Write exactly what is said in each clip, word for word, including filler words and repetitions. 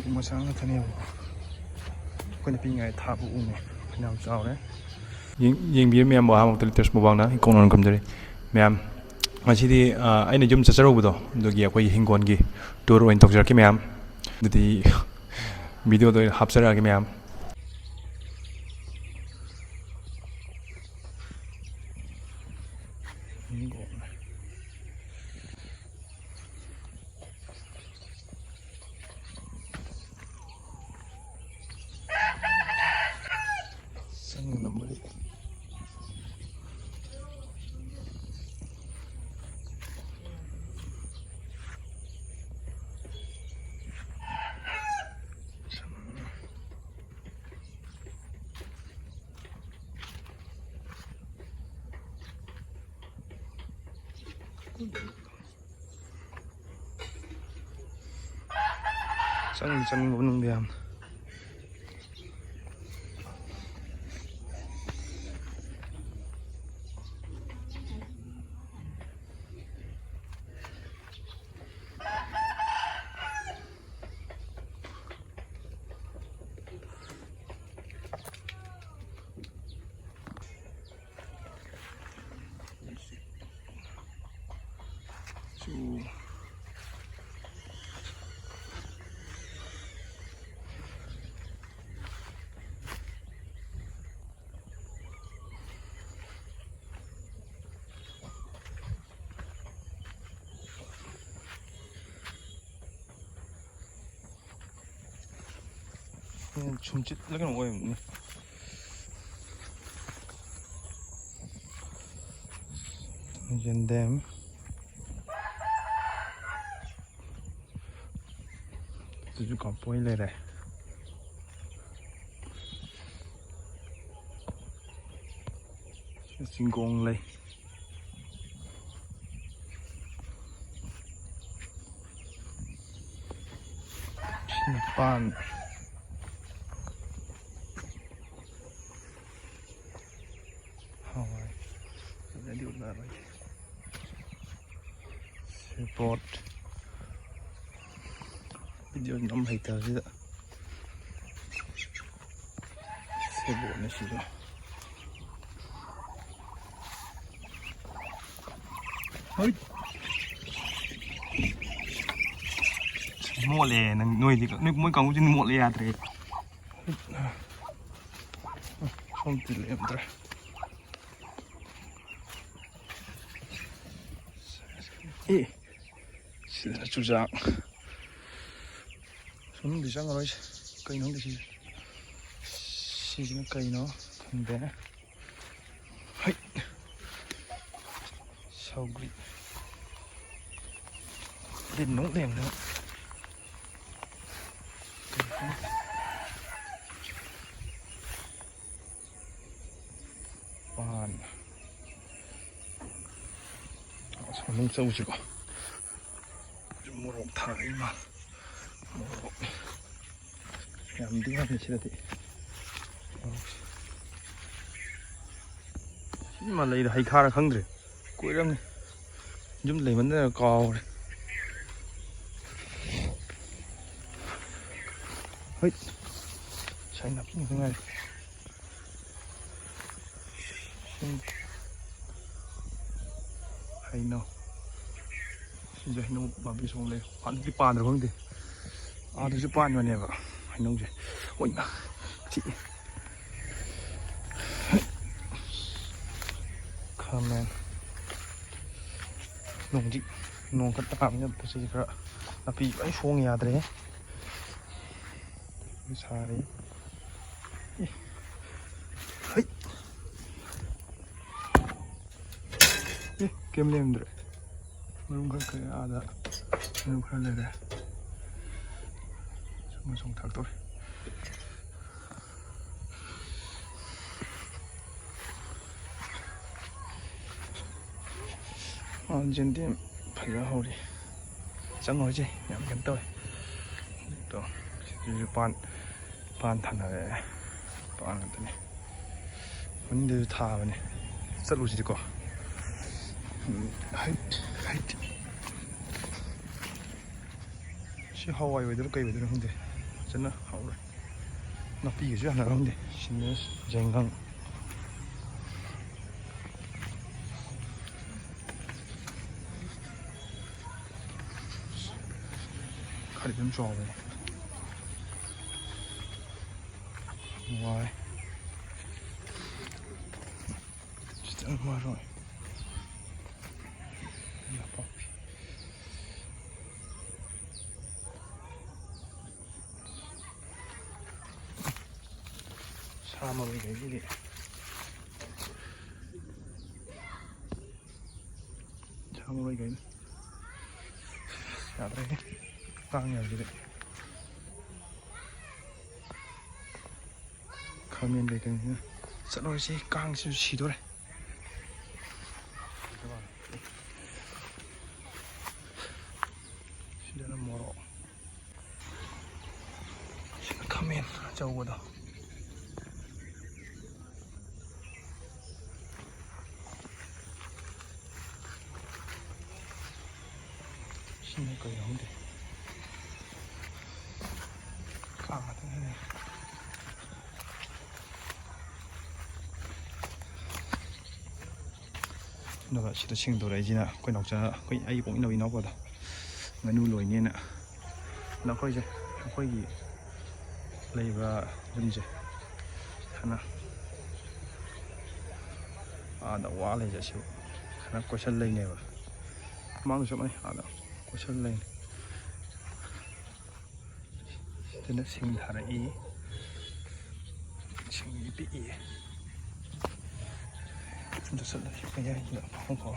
ꯎ ꯃꯆꯥ ꯉꯥꯛꯇꯅꯦꯕ꯫ ꯑꯩꯈꯣꯏꯅ ꯄꯤꯛꯏꯉꯩ ꯊꯥꯕ ꯎꯅꯦ꯫ ꯐꯅꯌꯥꯝ ꯆꯥꯎꯔꯦ꯫ ꯌꯦꯡ-, ꯌꯦꯡꯕꯤꯔ ꯃꯌꯥꯝꯕꯨ ꯑꯍꯥꯟꯕꯃꯛꯇꯗꯤ ꯇꯦꯁ ꯃꯨꯛꯕꯥꯡꯅ ꯏꯀꯣꯛꯅ ꯈꯨꯝꯖꯔꯤ꯫ ꯃꯌꯥꯝ, ꯉꯁꯤꯗꯤ, ꯑ, ꯑꯩꯅ ꯌꯨꯝ ꯆꯠꯆꯔꯨꯕꯗꯣ, ꯑꯗꯨꯒꯤ ꯑꯩꯈꯣꯏꯒꯤ ꯍꯤꯡꯒꯣꯜꯒꯤ ꯇꯨꯔ ꯑꯣꯏꯅ ꯇꯧꯖꯔꯛꯀꯦ ꯃꯌꯥꯝ꯫ ꯑꯗꯨꯗꯤ ꯚꯤꯗꯤꯑꯣꯗ ꯑꯣꯏꯅ ꯍꯥꯞꯆꯔꯛꯑꯒꯦ ꯃꯌꯥꯝ꯫ ꯆꯪꯉꯝꯕꯗꯤ꯫ ꯆꯪꯗꯤ ꯆꯪꯅꯤꯡꯕ ꯃꯅꯨꯡꯗ ꯌꯥꯝꯅ꯫ ꯁꯨꯝ ꯆꯤꯠꯂꯒ ꯑꯣꯏꯕꯅꯤ꯫ ꯌꯦꯟꯗꯦꯝ꯫ ꯑꯗꯨꯁꯨ ꯀꯥꯞꯄꯣꯏ ꯂꯩꯔꯦ꯫ ꯆꯤꯡꯒꯣꯡ ꯂꯩ꯫ ꯅꯤꯄꯥꯟ꯫ ꯍꯋꯥꯏ꯫ ꯐꯖꯅꯗꯤ ꯎꯠꯂꯔꯣꯏꯒꯦ꯫ ꯁꯦꯕꯣꯠ꯫ ꯚꯤꯗꯤꯑꯣ ꯅꯝ ꯍꯩꯇꯕꯁꯤꯗ꯫ ꯁꯦꯕꯣꯠꯅꯦ ꯁꯤꯁꯨ꯫ ꯍꯣꯏ꯫ ꯃꯣꯠꯂꯦ ꯅꯪ, ꯅꯣꯏꯗꯤ, ꯅꯣꯏ, ꯃꯣꯏ ꯀꯥꯡꯕꯨꯁꯤꯅ ꯃꯣꯠꯂꯦ ꯌꯥꯗ꯭ꯔꯦ꯫ ꯁꯣꯝ ꯇꯤꯜꯂꯦꯝꯗ꯭ꯔꯦ꯫ ꯑꯦ, ꯁꯤꯗꯅ ꯆꯨꯖꯥꯛ꯫ ꯁꯨꯝꯗꯤ ꯆꯪꯉꯔꯣꯏꯁꯦ꯫ ꯀꯩꯅꯣ ꯈꯪꯗꯦ ꯁꯤꯁꯦ꯫ ꯁꯤꯁꯤꯅ ꯀꯩꯅꯣ ꯈꯪꯗꯦ꯫ ꯍꯩ꯫ ꯁꯧꯒ꯭ꯔꯤ꯫ ꯂꯤꯟ ꯑꯃꯨꯛ ꯂꯩꯔꯝꯗꯅ꯫ ꯄꯥꯟ꯫ ꯑꯁ, ꯃꯅꯨꯡ ꯆꯧꯁꯤꯀꯣ꯫ ꯃꯣꯔꯣꯛ ꯊꯥꯔꯛꯏ ꯃꯥꯜꯂꯦ꯫ ꯃꯣꯔꯣꯛ꯫ ꯌꯥꯝꯗꯤ ꯌꯥꯝꯃꯤ ꯁꯤꯗꯗꯤ꯫ ꯁꯤ ꯃꯥ ꯂꯩꯗ ꯍꯩꯈꯥꯔ ꯈꯪꯗ꯭ꯔꯦ꯫ ꯀꯨꯏꯔꯝꯅꯤ꯫ ꯌꯨꯝ ꯂꯩꯃꯟꯗꯅ ꯀꯥꯎꯔꯦ꯫ ꯍꯣꯏ꯫ ꯉꯁꯥꯏ ꯅꯥꯄꯤ ꯉꯥꯛꯇ ꯉꯥꯏꯔꯦ꯫ ꯁꯨꯝ ꯍꯩꯅꯧ꯫ ꯁꯤꯁꯨ ꯍꯩꯅꯧ ꯄꯥꯝꯕꯤ ꯁꯣꯡ ꯂꯩ꯫ ꯄꯥꯟꯗꯤ ꯄꯥꯟꯗ꯭ꯔꯥ ꯈꯪꯗꯦ꯫ ꯑꯥꯗꯁꯨ ꯄꯥꯟꯕꯅꯦꯕ ꯍꯩꯅꯧꯁꯦ꯫ ꯑꯣꯏꯅ ꯆꯤꯛꯏ꯫ ꯈꯥꯃꯦꯟ꯫ ꯅꯣꯡꯗꯤ, ꯅꯣꯡ ꯈꯔ ꯇꯥꯕꯅꯤꯅ ꯄꯣꯠ ꯆꯩꯁꯦ ꯈꯔ ꯅꯥꯄꯤ ꯂꯣꯏ ꯁꯣꯡ ꯌꯥꯗ꯭ꯔꯦ꯫ ꯁꯥꯔꯦ꯫ ꯑꯦ꯫ ꯍꯩ꯫ ꯑꯦ, ꯀꯩꯝ ꯂꯩꯔꯝꯗ꯭ꯔꯦ꯫ ꯃꯔꯨꯝ ꯈꯔ ꯀꯛꯑꯦ ꯑꯥꯗ꯫ ꯃꯔꯨꯝ ꯈꯔ ꯂꯩꯔꯦ꯫ ꯁꯨꯝ ꯁꯨꯝ ꯊꯥꯛꯇꯣꯛꯑꯦ꯫ ꯑꯥ, ꯌꯦꯟꯗꯦꯝ ꯐꯖ ꯍꯧꯔꯤ꯫ ꯆꯪꯉꯣꯏꯁꯦ, ꯌꯥꯝ ꯀꯩꯅꯣ ꯇꯧꯋꯦ꯫ ꯑꯗꯣ ꯁꯤꯗꯁꯨ ꯄꯥꯟ, ꯄꯥꯟ ꯊꯥꯅꯔꯦ꯫ ꯄꯥꯟ ꯉꯥꯛꯇꯅꯦ꯫ ꯃꯅꯤꯡꯗꯁꯨ ꯊꯥꯕꯅꯦ꯫ ꯆꯠꯂꯨꯁꯤꯗꯤꯀꯣ꯫ ꯎꯝ, ꯍꯩꯠ, ꯍꯩꯠ꯫ ꯁꯤ ꯍꯋꯥꯏ ꯑꯣꯏꯗꯣꯏꯔꯥ ꯀꯩ ꯑꯣꯏꯗꯣꯏꯅꯣ ꯈꯪꯗꯦ, ꯐꯖꯅ ꯍꯧꯔꯦ꯫ ꯅꯥꯄꯤꯒꯁꯨ ꯌꯥꯝ ꯍꯧꯔꯝꯗꯦ꯫ ꯁꯤꯅ ꯖꯦꯡꯒꯪ꯫ ꯈꯔꯗꯤ ꯑꯗꯨꯝ ꯆꯥꯎꯕꯅꯦ꯫ ꯋꯥꯏ꯫ ꯁꯤꯗ ꯃꯔꯣꯏ꯫ ꯅꯄꯥꯛꯄꯤ꯫ ꯁꯥ ꯃꯔꯣꯏ ꯀꯩꯁꯤꯗꯤ꯫ ꯁꯥ ꯃꯔꯣꯏ ꯀꯩꯅꯣ꯫ ꯌꯥꯗ꯭ꯔꯦꯍꯦ꯫ ꯀꯥꯡ ꯌꯥꯝꯁꯤꯗꯤ꯫ ꯈꯥꯃꯦꯟ ꯀꯩꯀꯩꯁꯤꯅ꯫ ꯆꯠꯂꯨꯔꯁꯤ, ꯀꯥꯡꯁꯤꯁꯨ ꯁꯤꯗꯣꯔꯦ꯫ ꯁꯤꯗꯅ ꯃꯣꯔꯣꯛ꯫ ꯁꯤꯅ ꯈꯥꯃꯦꯟ ꯑꯆꯧꯕꯗꯣ꯫ ꯁꯤꯅ ꯀꯩꯅꯣ ꯈꯪꯗꯦ꯫ ꯀꯥꯡ ꯉꯥꯛꯇꯅꯦ꯫ ꯑꯗꯨꯒ ꯁꯤꯗ ꯁꯦꯡꯗꯣꯔꯛꯏꯁꯤꯅ ꯑꯩꯈꯣꯏ ꯅꯥꯎꯆꯥ, ꯑꯩꯈꯣꯏ, ꯑꯩꯒꯤ ꯄꯣꯛꯃꯤꯟꯅꯕ ꯏꯅꯥꯎꯄꯥꯗꯣ ꯉꯥꯅꯨ ꯂꯣꯏꯅꯦꯅ꯫ ꯑꯗꯣ ꯑꯩꯈꯣꯏꯁꯦ, ꯑꯩꯈꯣꯏꯒꯤ ꯂꯩꯕ ꯌꯨꯝꯁꯦ ꯁꯨꯃꯥꯏꯅ ꯑꯥꯗ ꯋꯥ ꯂꯩꯁꯦ, ꯁꯤ ꯁꯨꯃꯥꯏꯅ ꯀꯣꯏꯁꯟ ꯂꯩꯅꯦꯕ꯫ ꯃꯃꯥꯡꯗꯁꯨ ꯆꯞ ꯃꯥꯟꯅꯩ, ꯑꯥꯗ ꯀꯣꯏꯁꯟ ꯂꯩꯅꯤ꯫ ꯁꯤꯗꯅ ꯁꯤꯡ ꯊꯥꯔꯛꯏ꯫ ꯁꯤꯡ ꯄꯤꯛꯏ꯫ ꯑꯗꯨ ꯆꯠꯂꯁꯤ ꯃꯌꯥꯏꯁꯤꯗ ꯐꯥꯎꯈꯣ꯫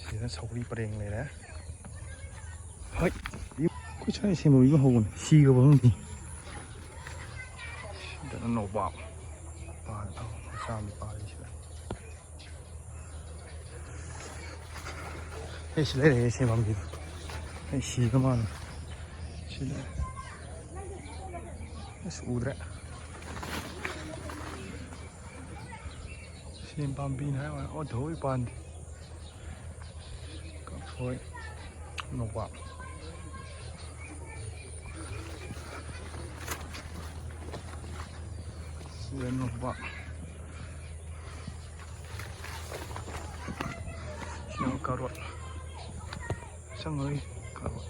ꯁꯤꯗ ꯁꯧꯒ꯭ꯔꯤ ꯄꯔꯦꯡ ꯂꯩꯔꯦ꯫ ꯍꯣꯏ, ꯑꯩꯈꯣꯏ ꯁ꯭ꯋꯥꯏ ꯁꯦꯝꯕ ꯍꯧꯕꯅꯤ꯫ ꯁꯤꯈ꯭ꯔꯕ ꯈꯪꯗꯦ꯫ ꯁꯤꯗꯅ ꯅꯣꯕꯥꯞ꯫ ꯄꯥꯟ ꯃꯆꯥ ꯑꯃ ꯄꯥꯜꯂꯤ ꯁꯤꯗ꯫ ꯑꯩ ꯁꯤ ꯂꯩꯔꯦ, ꯁꯤ ꯄꯥꯝꯕꯤꯗꯣ꯫ ꯑꯩ ꯁꯤꯒ ꯃꯥꯟꯅ꯫ ꯁꯤ ꯂꯩꯔꯦ꯫ ꯑꯁ, ꯎꯗ꯭ꯔꯦ꯫ ꯁꯤ ꯄꯥꯝꯕꯤꯅꯤ ꯍꯥꯏ ꯋꯥꯅꯤ꯫ ꯑꯣ, ꯊꯑꯣꯏ ꯄꯥꯟꯗꯦ꯫ ꯀꯐꯣꯏ, ꯅꯣꯕꯥꯞ꯫ ꯁꯤꯗ ꯅꯣꯕꯥꯞ꯫ ꯁꯤꯅ ꯀꯥꯔꯣꯠ꯫ ꯁꯪꯉꯣꯏ ꯀꯥꯔꯣꯠ꯫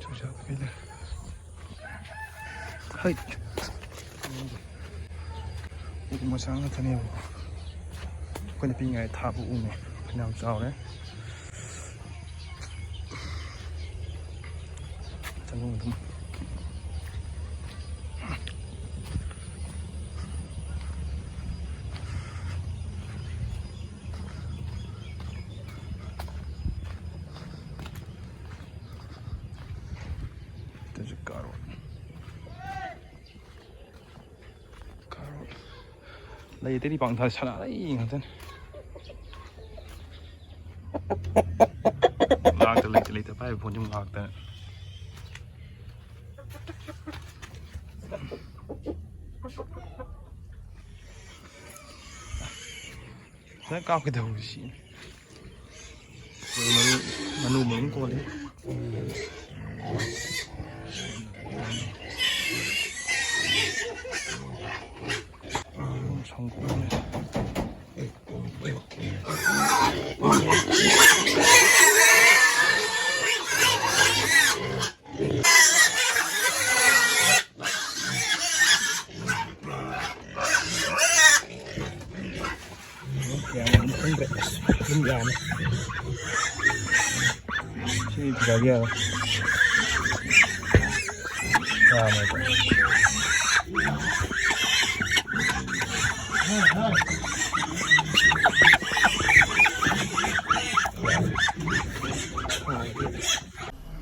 ꯆꯨꯖꯥꯛ ꯄꯤꯗꯦ꯫ ꯍꯩꯠ꯫ ꯎ ꯃꯆꯥ ꯉꯥꯛꯇꯅꯦꯕ꯫ ꯑꯩꯈꯣꯏꯅ ꯄꯤꯛꯏꯉꯩ ꯊꯥꯕ ꯎꯅꯦ꯫ ꯐꯅꯌꯥꯝ ꯆꯥꯎꯔꯦ꯫ ꯆꯪꯉꯨ ꯑꯗꯨꯝ꯫ ꯁꯤꯗꯁꯨ ꯀꯥꯔꯣꯠ꯫ ꯀꯥꯔꯣꯠ꯫ ꯂꯩ ꯑꯇꯩꯗꯤ ꯄꯥꯡꯊꯥ ꯁꯅꯥ ꯂꯩ ꯉꯥꯛꯇꯅꯤ꯫ ꯂꯥꯛꯇ ꯂꯩꯇ ꯂꯩꯇ ꯄꯥꯏꯕ ꯐꯣꯟꯁꯤ ꯑꯃꯨꯛ ꯂꯥꯛꯇꯅ꯫ ꯐꯖꯅ ꯀꯥꯞꯀꯗꯧꯕꯁꯤ꯫ ꯃꯔꯨ, ꯃꯅꯨ ꯃꯔꯨꯝ ꯀꯣꯜꯂꯤ꯫ ꯁꯪꯒꯣꯝꯅꯦ꯫ ꯌꯥꯝ ꯈꯪꯗ꯭ꯔꯦ꯫ ꯑꯁ, ꯑꯗꯨꯝ ꯌꯥꯝꯃꯦ꯫ ꯁꯤ ꯐꯤꯗꯥꯒꯤ ꯌꯥꯔꯣꯏ꯫ ꯌꯥꯝꯃꯦꯕ꯫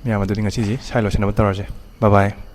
ꯃꯌꯥꯝ, ꯑꯗꯨꯗꯤ ꯉꯁꯤꯁꯤ ꯁ꯭ꯋꯥꯏ ꯂꯣꯏꯁꯤꯟꯅꯕ ꯇꯧꯔꯁꯦ꯫ ꯕꯥꯏ ꯕꯥꯏ꯫